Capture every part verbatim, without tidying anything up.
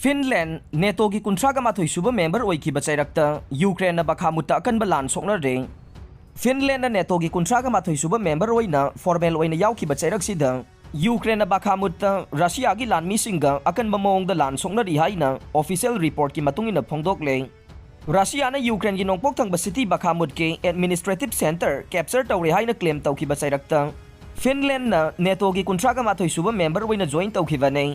Finland ꯅꯦꯇꯣꯒꯤ ꯀꯨꯟꯊ꯭ꯔꯥꯒ ꯃꯥꯊꯣꯏ ꯁꯨꯕ ꯃꯦꯝꯕꯔ ꯑꯣꯏꯈꯤꯕ ꯆꯩꯔꯛꯇ ꯌꯨꯀ꯭ꯔꯦꯟꯅ ꯕꯈꯥꯃꯨꯠꯇ ꯑꯀꯟꯕ ꯂꯥꯟ ꯁꯣꯛꯅꯔꯦ꯫ ꯐꯤꯟꯂꯦꯟꯅ ꯅꯦꯇꯣꯒꯤ ꯀꯨꯟꯊ꯭ꯔꯥꯒ ꯃꯥꯊꯣꯏ ꯁꯨꯕ ꯃꯦꯝꯕꯔ ꯑꯣꯏꯅ ꯐꯣꯔꯃꯦꯜ ꯑꯣꯏꯅ ꯌꯥꯎꯈꯤꯕ ꯆꯩꯔꯛꯁꯤꯗ ꯌꯨꯀ꯭ꯔꯦꯟꯅ ꯕꯈꯥꯃꯨꯠꯇ ꯔꯁꯤꯌꯥꯒꯤ ꯂꯥꯟꯃꯤꯁꯤꯡꯒ ꯑꯀꯟꯕ ꯃꯑꯣꯡꯗ ꯂꯥꯟ ꯁꯣꯛꯅꯔꯤ ꯍꯥꯏꯅ ꯑꯣꯐꯤꯁꯤꯌꯦꯜ ꯔꯤꯄꯣꯔꯠꯀꯤ ꯃꯇꯨꯡ ꯏꯟꯅ ꯐꯣꯡꯗꯣꯛꯂꯦ꯫ ꯔꯁꯤꯌꯥꯅ ꯌꯨꯀ꯭ꯔꯦꯟꯒꯤ ꯅꯣꯡꯄꯣꯛ ꯊꯪꯕ ꯁꯤꯇꯤ ꯕꯈꯥꯃꯨꯠꯀꯤ ꯑꯦꯗꯃꯤꯅꯤꯁꯇ꯭ꯔꯦꯇꯤꯚ ꯁꯦꯟꯇꯔ ꯀꯦꯞꯆꯔ ꯇꯧꯔꯦ ꯍꯥꯏꯅ ꯀ꯭ꯂꯦꯝ ꯇꯧꯈꯤꯕ ꯆꯩꯔꯛꯇ ꯐꯤꯟꯂꯦꯟꯅ ꯅꯦꯇꯣꯒꯤ ꯀꯨꯟꯊ꯭ꯔꯥꯒ ꯃꯥꯊꯣꯏ ꯁꯨꯕ ꯃꯦꯝꯕꯔ ꯑꯣꯏꯅ ꯖꯣꯏꯟ ꯇꯧꯈꯤꯕꯅꯤ꯫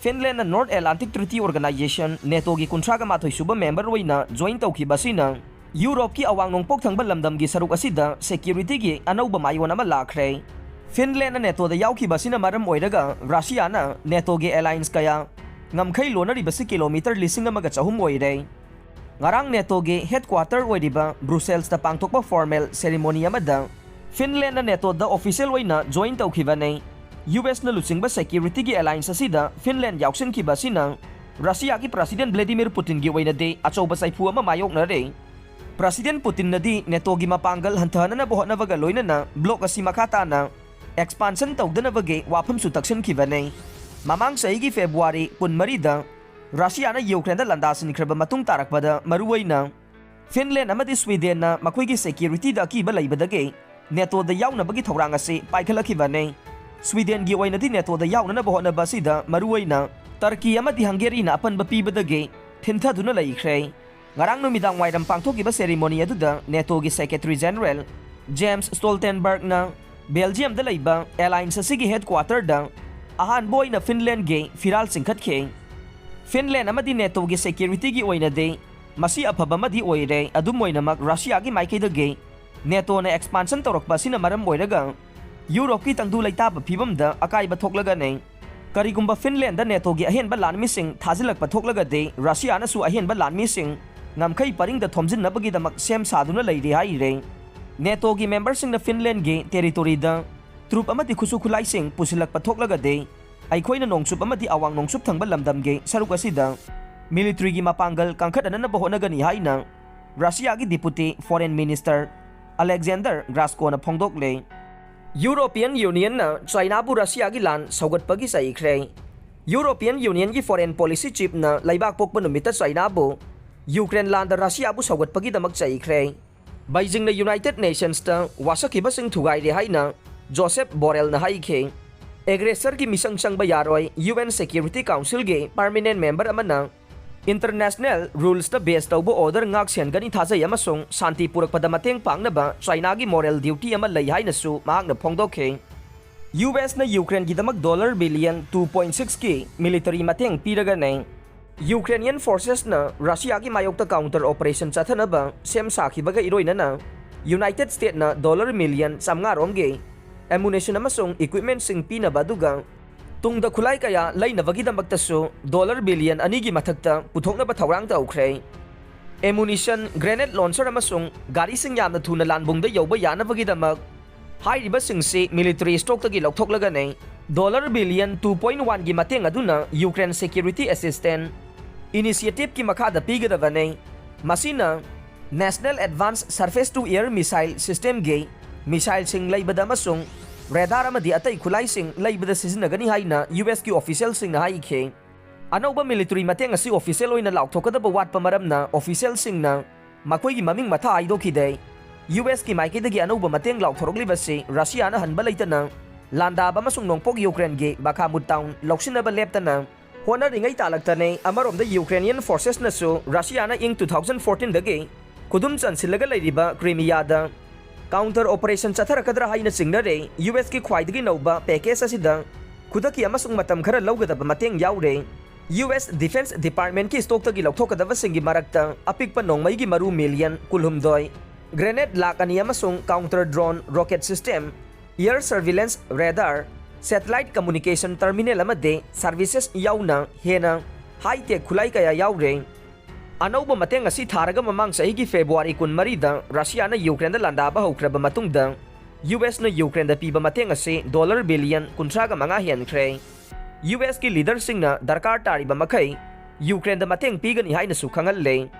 ꯐꯤꯟꯂꯦꯟꯅ ꯅꯣꯔꯠ ꯑꯦꯠꯂꯥꯟꯇꯤꯛ ꯇ꯭ꯔꯤꯇꯤ ꯑꯣꯔꯒꯅꯥꯏꯖꯦꯁꯟ ꯅꯦꯇꯣꯒꯤ ꯀꯨꯟꯊ꯭ꯔꯥꯒ ꯃꯥꯊꯣꯏ ꯁꯨꯕ ꯃꯦꯝꯕꯔ ꯑꯣꯏꯅ ꯖꯣꯏꯟ ꯇꯧꯈꯤꯕ ꯑꯁꯤꯅ ꯌꯨꯔꯣꯞꯀꯤ ꯑꯋꯥꯡ ꯅꯣꯡꯄꯣꯛ ꯊꯪꯕ ꯂꯝꯗꯝꯒꯤ ꯁꯔꯨꯛ ꯑꯁꯤꯗ ꯁꯦꯀ꯭ꯌꯨꯔꯤꯇꯤꯒꯤ ꯑꯅꯧꯕ ꯃꯥꯏꯑꯣꯟ ꯑꯃ ꯂꯥꯛꯈ꯭ꯔꯦ꯫ ꯐꯤꯟꯂꯦꯟꯅ ꯅꯦꯇꯣꯗ ꯌꯥꯎꯈꯤꯕ ꯑꯁꯤꯅ ꯃꯔꯝ ꯑꯣꯏꯔꯒ ꯔꯁꯤꯌꯥꯅ ꯅꯦꯇꯣꯒꯤ ꯑꯦꯂꯥꯏꯟꯁ ꯀꯌꯥ ꯉꯝꯈꯩ ꯂꯣꯟꯅꯔꯤꯕꯁꯤ ꯀꯤꯂꯣꯃꯤꯇꯔ ꯂꯤꯁꯤꯡ ꯑꯃꯒ ꯆꯍꯨꯝ ꯑꯣꯏꯔꯦ꯫ ꯉꯔꯥꯡ ꯅꯦꯇꯣꯒꯤ ꯍꯦꯗꯀ꯭ꯋꯥꯇꯔ ꯑꯣꯏꯔꯤꯕ ꯕ꯭ꯔꯨꯁꯦꯜꯁꯇ ꯄꯥꯡꯊꯣꯛꯄ ꯐꯣꯔꯃꯦꯜ ꯁꯦꯔꯤꯃꯣꯅꯤ ꯑꯃꯗ ꯐꯤꯟꯂꯦꯟꯅ ꯅꯦꯇꯣꯗ ꯑꯣꯐꯤꯁꯤꯌꯦꯜ ꯑꯣꯏꯅ ꯖꯣꯏꯟ ꯇꯧꯈꯤꯕꯅꯤ꯫ ꯌꯨ ꯑꯦꯁꯅ ꯂꯨꯆꯤꯡꯕ ꯁꯦꯀ꯭ꯌꯨꯔꯤꯇꯤꯒꯤ ꯑꯦꯂꯥꯏꯟꯁ ꯑꯁꯤꯗ ꯐꯤꯟꯂꯦꯟ ꯌꯥꯎꯁꯤꯟꯈꯤꯕ ꯑꯁꯤꯅ ꯔꯁꯤꯌꯥꯒꯤ ꯄ꯭ꯔꯁꯤꯗꯦꯟ ꯚ꯭ꯂꯦꯗꯤꯃꯤꯔ ꯄꯨꯇꯤꯟꯒꯤ ꯑꯣꯏꯅꯗꯤ ꯑꯆꯧꯕ ꯆꯩꯐꯨ ꯑꯃ ꯃꯥꯌꯣꯛꯅꯔꯦ꯫ ꯄ꯭ꯔꯁꯤꯗꯦꯟ ꯄꯨꯇꯤꯟꯅꯗꯤ ꯅꯦꯇꯣꯒꯤ ꯃꯄꯥꯡꯒꯜ ꯍꯟꯊꯍꯟꯅꯕ ꯍꯣꯠꯅꯕꯒ ꯂꯣꯏꯅꯅ ꯕ꯭ꯂꯣꯛ ꯑꯁꯤ ꯃꯈꯥ ꯇꯥꯅ ꯑꯦꯛꯁꯄꯥꯟꯁꯟ ꯇꯧꯗꯅꯕꯒꯤ ꯋꯥꯐꯝꯁꯨ ꯇꯛꯁꯤꯟꯈꯤꯕꯅꯤ꯫ ꯃꯃꯥꯡ ꯆꯍꯤꯒꯤ ꯐꯦꯕ꯭ꯔꯨꯋꯥꯔꯤ ꯀꯨꯟꯃꯔꯤꯗ ꯔꯁꯤꯌꯥꯅ ꯌꯨꯀ꯭ꯔꯦꯟꯗ ꯂꯥꯟꯗꯥꯁꯤꯟꯈ꯭ꯔꯕ ꯃꯇꯨꯡ ꯇꯥꯔꯛꯄꯗ ꯃꯔꯨꯑꯣꯏꯅ ꯐꯤꯟꯂꯦꯟ ꯑꯃꯗꯤ ꯁ꯭ꯋꯤꯗꯦꯟꯅ ꯃꯈꯣꯏꯒꯤ ꯁꯦꯀ꯭ꯌꯨꯔꯤꯇꯤꯗ ꯑꯀꯤꯕ ꯂꯩꯕꯗꯒꯤ ꯅꯦꯇꯣꯗ ꯌꯥꯎꯅꯕꯒꯤ ꯊꯧꯔꯥꯡ ꯑꯁꯤ ꯄꯥꯏꯈꯠꯂꯛꯈꯤꯕꯅꯤ꯫ ꯁ꯭ꯋꯤꯗꯦꯟꯒꯤ ꯑꯣꯏꯅꯗꯤ ꯅꯦꯇꯣꯗ ꯌꯥꯎꯅꯅꯕ ꯍꯣꯠꯅꯕ ꯑꯁꯤꯗ ꯃꯔꯨꯑꯣꯏꯅ ꯇꯔꯀꯤ ꯑꯃꯗꯤ ꯍꯪꯒꯦꯔꯤꯅ ꯑꯄꯟꯕ ꯄꯤꯕꯗꯒꯤ ꯊꯤꯟꯊꯗꯨꯅ ꯂꯩꯈ꯭ꯔꯦ꯫ ꯉꯔꯥꯡ ꯅꯨꯃꯤꯗꯥꯡ ꯋꯥꯏꯔꯝ ꯄꯥꯡꯊꯣꯛꯈꯤꯕ ꯁꯦꯔꯤꯃꯣꯅꯤ ꯑꯗꯨꯗ ꯅꯦꯇꯣꯒꯤ ꯁꯦꯀ꯭ꯔꯦꯇꯔꯤ ꯖꯦꯅꯔꯦꯜ ꯖꯦꯝꯁ ꯁ꯭ꯇꯣꯜꯇꯦꯟꯕꯔꯒꯅ ꯕꯦꯜꯖꯤꯌꯝꯗ ꯂꯩꯕ ꯑꯦꯂꯥꯏꯟꯁ ꯑꯁꯤꯒꯤ ꯍꯦꯗꯀ꯭ꯋꯥꯇꯔꯗ ꯑꯍꯥꯟꯕ ꯑꯣꯏꯅ ꯐꯤꯟꯂꯦꯟꯒꯤ ꯐꯤꯔꯥꯜ ꯆꯤꯡꯈꯠꯈꯤ꯫ ꯐꯤꯟꯂꯦꯟ ꯑꯃꯗꯤ ꯅꯦꯇꯣꯒꯤ ꯁꯦꯀ꯭ꯌꯨꯔꯤꯇꯤꯒꯤ ꯑꯣꯏꯅꯗꯤ ꯃꯁꯤ ꯑꯐꯕ ꯑꯃꯗꯤ ꯑꯣꯏꯔꯦ꯫ ꯑꯗꯨꯝ ꯑꯣꯏꯅꯃꯛ, ꯔꯁꯤꯌꯥꯒꯤ ꯃꯥꯏꯀꯩꯗꯒꯤ ꯅꯦꯇꯣꯅ ꯑꯦꯛꯁꯄꯥꯟꯁꯟ ꯇꯧꯔꯛꯄ ꯑꯁꯤꯅ ꯃꯔꯝ ꯑꯣꯏꯔꯒ ꯌꯨꯔꯣꯞꯀꯤ ꯇꯪꯗꯨ ꯂꯩꯇꯥꯕ ꯐꯤꯕꯝꯗ ꯑꯀꯥꯏꯕ ꯊꯣꯛꯂꯒꯅꯤ꯫ ꯀꯔꯤꯒꯨꯝꯕ ꯐꯤꯟꯂꯦꯟꯗ ꯅꯦꯇꯣꯒꯤ ꯑꯍꯦꯟꯕ ꯂꯥꯟꯃꯤꯁꯤꯡ ꯊꯥꯖꯤꯜꯂꯛꯄ ꯊꯣꯛꯂꯒꯗꯤ, ꯔꯁꯤꯌꯥꯅꯁꯨ ꯑꯍꯦꯟꯕ ꯂꯥꯟꯃꯤꯁꯤꯡ ꯉꯝꯈꯩ ꯄꯔꯤꯡꯗ ꯊꯣꯝꯖꯤꯟꯅꯕꯒꯤꯗꯃꯛ ꯁꯦꯝ ꯁꯥꯗꯨꯅ ꯂꯩꯔꯤ ꯍꯥꯏꯔꯤ꯫ ꯅꯦꯇꯣꯒꯤ ꯃꯦꯝꯕꯔꯁꯤꯡꯅ ꯐꯤꯟꯂꯦꯟꯒꯤ ꯇꯦꯔꯤꯇꯣꯔꯤꯗ ꯇ꯭ꯔꯨꯞ ꯑꯃꯗꯤ ꯈꯨꯠꯁꯨ ꯈꯨꯠꯂꯥꯏꯁꯤꯡ ꯄꯨꯁꯤꯜꯂꯛꯄ ꯊꯣꯛꯂꯒꯗꯤ, ꯑꯩꯈꯣꯏꯅ ꯅꯣꯡꯆꯨꯞ ꯑꯃꯗꯤ ꯑꯋꯥꯡ ꯅꯣꯡꯆꯨꯞ ꯊꯪꯕ ꯂꯝꯗꯝꯒꯤ ꯁꯔꯨꯛ ꯑꯁꯤꯗ ꯃꯤꯂꯤꯇ꯭ꯔꯤꯒꯤ ꯃꯄꯥꯡꯒꯜ ꯀꯟꯈꯠꯅꯅꯕ ꯍꯣꯠꯅꯒꯅꯤ ꯍꯥꯏꯅ ꯔꯁꯤꯌꯥꯒꯤ ꯗꯤꯄꯨꯇꯤ ꯐꯣꯔꯦꯟ ꯃꯤꯅꯤꯁꯇꯔ ꯑꯂꯦꯛꯖꯦꯟꯗꯔ ꯒ꯭ꯔꯥꯁꯀꯣꯅ ꯐꯣꯡꯗꯣꯛꯂꯦ꯫ ꯌꯨꯔꯣꯄꯤꯌꯟ ꯌꯨꯅꯤꯌꯟꯅ ꯆꯥꯏꯅꯥꯕꯨ ꯔꯁꯤꯌꯥꯒꯤ ꯂꯥꯟ ꯁꯧꯒꯠꯄꯒꯤ ꯆꯩꯈ꯭ꯔꯦ꯫ European Unionꯒꯤ Foreign Policy Chiefꯅ ꯂꯩꯕꯥꯛ ꯄꯣꯛꯄ ꯅꯨꯃꯤꯠꯇ ꯆꯥꯏꯅꯥꯕꯨ ꯌꯨꯀ꯭ꯔꯦꯟ ꯂꯥꯟꯗ ꯔꯁꯤꯌꯥꯕꯨ ꯁꯧꯒꯠꯄꯒꯤꯗꯃꯛ ꯆꯩꯈ꯭ꯔꯦ꯫ ꯕꯩꯖꯤꯡꯅ United Nationsꯇ ꯋꯥꯁꯛꯈꯤꯕꯁꯤꯡ ꯊꯨꯒꯥꯏꯔꯦ ꯍꯥꯏꯅ ꯖꯣꯁꯦꯞ ꯕꯣꯔꯦꯜꯅ ꯍꯥꯏꯈꯤ꯫ Aggressorꯒꯤ ꯃꯤꯁꯪ ꯆꯪꯕ ꯌꯥꯔꯣꯏ, UN Security Councilꯒꯤ permanent member ꯑꯃꯅ international rulesꯇ base ꯇꯧꯕ order ꯉꯥꯛ ꯁꯦꯟꯒꯅꯤ ꯊꯥꯖꯩ ꯑꯃꯁꯨꯡ ꯁꯥꯟꯇꯤ ꯄꯨꯔꯛꯄꯗ ꯃꯇꯦꯡ ꯄꯥꯡꯅꯕ ꯆꯥꯏꯅꯥꯒꯤ moral duty ꯑꯃ ꯂꯩ ꯍꯥꯏꯅꯁꯨ ꯃꯍꯥꯛꯅ ꯐꯣꯡꯗꯣꯛꯈꯤ꯫ USꯅ ꯌꯨꯀ꯭ꯔꯦꯟꯒꯤꯗꯃꯛ dollar billion two point sixꯀꯤ military ꯃꯇꯦꯡ ꯄꯤꯔꯒꯅꯤ꯫ Ukrainian forcesꯅ ꯔꯁꯤꯌꯥꯒꯤ ꯃꯥꯌꯣꯛꯇ counter operation ꯆꯠꯊꯅꯕ ꯁꯦꯝ ꯁꯥꯈꯤꯕꯒ ꯏꯔꯣꯏꯅꯅ United Statesꯅ dollar million ꯆꯥꯝꯃꯉꯥ ꯔꯣꯝꯒꯤ ammunition ꯑꯃꯁꯨꯡ equipmentꯁꯤꯡ ꯄꯤꯅꯕ, ꯑꯗꯨꯒ ꯇꯨꯡꯗ ꯈꯨꯠꯂꯥꯏ ꯀꯌꯥ ꯂꯩꯅꯕꯒꯤꯗꯃꯛꯇꯁꯨ dollar billion ꯑꯅꯤꯒꯤ ꯃꯊꯛꯇ ꯄꯨꯊꯣꯛꯅꯕ ꯊꯧꯔꯥꯡ ꯇꯧꯈ꯭ꯔꯦ꯫ Ammunition, grenade launcher ꯑꯃꯁꯨꯡ ꯒꯥꯔꯤꯁꯤꯡ ꯌꯥꯝꯅ ꯊꯨꯅ ꯂꯥꯟꯕꯨꯡꯗ ꯌꯧꯕ ꯌꯥꯅꯕꯒꯤꯗꯃꯛ ꯍꯥꯏꯔꯤꯕꯁꯤꯡꯁꯤ military stockꯇꯒꯤ ꯂꯧꯊꯣꯛꯂꯒꯅꯤ꯫ Dollar billion two point oneꯒꯤ ꯃꯇꯦꯡ ꯑꯗꯨꯅ Ukraine Security Assistance Initiativeꯀꯤ ꯃꯈꯥꯗ ꯄꯤꯒꯗꯕꯅꯤ꯫ ꯃꯁꯤꯅ National Advanced Surface to Air Missile Systemꯒꯤ missileꯁꯤꯡ ꯂꯩꯕꯗ ꯑꯃꯁꯨꯡ radar ꯑꯃꯗꯤ ꯑꯇꯩ ꯈꯨꯠꯂꯥꯏꯁꯤꯡ ꯂꯩꯕꯗ ꯁꯤꯖꯤꯟꯅꯒꯅꯤ ꯍꯥꯏꯅ USꯀꯤ officialꯁꯤꯡꯅ ꯍꯥꯏꯈꯤ꯫ ꯑꯅꯧꯕ military ꯃꯇꯦꯡ ꯑꯁꯤ official ꯑꯣꯏꯅ ꯂꯥꯎꯊꯣꯛꯀꯗꯕ ꯋꯥꯠꯄ ꯃꯔꯝꯅ officialꯁꯤꯡꯅ ꯃꯈꯣꯏꯒꯤ ꯃꯃꯤꯡ ꯃꯊꯥ ꯍꯥꯏꯗꯣꯛꯈꯤꯗꯦ꯫ USꯀꯤ ꯃꯥꯏꯀꯩꯗꯒꯤ ꯑꯅꯧꯕ ꯃꯇꯦꯡ ꯂꯥꯎꯊꯣꯔꯛꯂꯤꯕꯁꯤ ꯔꯁꯤꯌꯥꯅ ꯍꯟꯕ ꯂꯩꯇꯅ ꯂꯥꯟꯗꯥꯕ ꯑꯃꯁꯨꯡ ꯅꯣꯡꯄꯣꯛ ꯌꯨꯀ꯭ꯔꯦꯟꯒꯤ Bakhmut town ꯂꯧꯁꯤꯟꯅꯕ ꯂꯦꯞꯇꯅ ꯍꯣꯠꯅꯔꯤꯉꯩ ꯇꯥꯂꯛꯇꯅꯤ꯫ ꯑꯃꯔꯣꯝꯗ Ukrainian forcesꯅꯁꯨ ꯔꯁꯤꯌꯥꯅ ꯏꯪ two thousand fourteenꯗꯒꯤ ꯈꯨꯗꯨꯝ ꯆꯟꯁꯤꯜꯂꯒ ꯂꯩꯔꯤꯕ ꯀ꯭ꯔꯤꯃꯤꯌꯥꯗ counter operation ꯆꯠꯊꯔꯛꯀꯗ꯭ꯔꯥ ꯍꯥꯏꯅ ꯆꯤꯡꯅꯔꯦ꯫ USꯀꯤ ꯈ꯭ꯋꯥꯏꯗꯒꯤ ꯅꯧꯕ package ꯑꯁꯤꯗ ꯈꯨꯗꯛꯀꯤ ꯑꯃꯁꯨꯡ ꯃꯇꯝ ꯈꯔ ꯂꯧꯒꯗꯕ ꯃꯇꯦꯡ ꯌꯥꯎꯔꯦ꯫ US Defense Departmentꯀꯤ stockꯇꯒꯤ ꯂꯧꯊꯣꯛꯀꯗꯕꯁꯤꯡꯒꯤ ꯃꯔꯛꯇ ꯑꯄꯤꯛꯄ ꯅꯣꯡꯃꯩꯒꯤ ꯃꯔꯨ million ꯀꯨꯟꯍꯨꯝꯗꯣꯏ, grenade ꯂꯥꯈ ꯑꯅꯤ ꯑꯃꯁꯨꯡ counter drone rocket system, air surveillance radar, satellite communication terminal ꯑꯃꯗꯤ services ꯌꯥꯎꯅ ꯍꯦꯟꯅ high-tech ꯈꯨꯠꯂꯥꯏ ꯀꯌꯥ ꯌꯥꯎꯔꯦ꯫ ꯑꯅꯧꯕ ꯃꯇꯦꯡ ꯑꯁꯤ ꯊꯥꯔꯒ ꯃꯃꯥꯡ ꯆꯍꯤꯒꯤ February ꯀꯨꯟꯃꯔꯤꯗ ꯔꯁꯤꯌꯥꯅ ꯌꯨꯀ꯭ꯔꯦꯟꯗ ꯂꯥꯟꯗꯥꯕ ꯍꯧꯈ꯭ꯔꯕ ꯃꯇꯨꯡꯗ USꯅ ꯌꯨꯀ꯭ꯔꯦꯟꯗ ꯄꯤꯕ ꯃꯇꯦꯡ ꯑꯁꯤ dollar billion ꯀꯨꯟꯊ꯭ꯔꯥꯒ ꯃꯉꯥ ꯍꯦꯟꯈ꯭ꯔꯦ꯫ USꯀꯤ leaderꯁꯤꯡꯅ ꯗꯔꯀꯥꯔ ꯇꯥꯔꯤꯕ ꯃꯈꯩ ꯌꯨꯀ꯭ꯔꯦꯟꯗ ꯃꯇꯦꯡ ꯄꯤꯒꯅꯤ ꯍꯥꯏꯅꯁꯨ ꯈꯪꯍꯜꯂꯦ꯫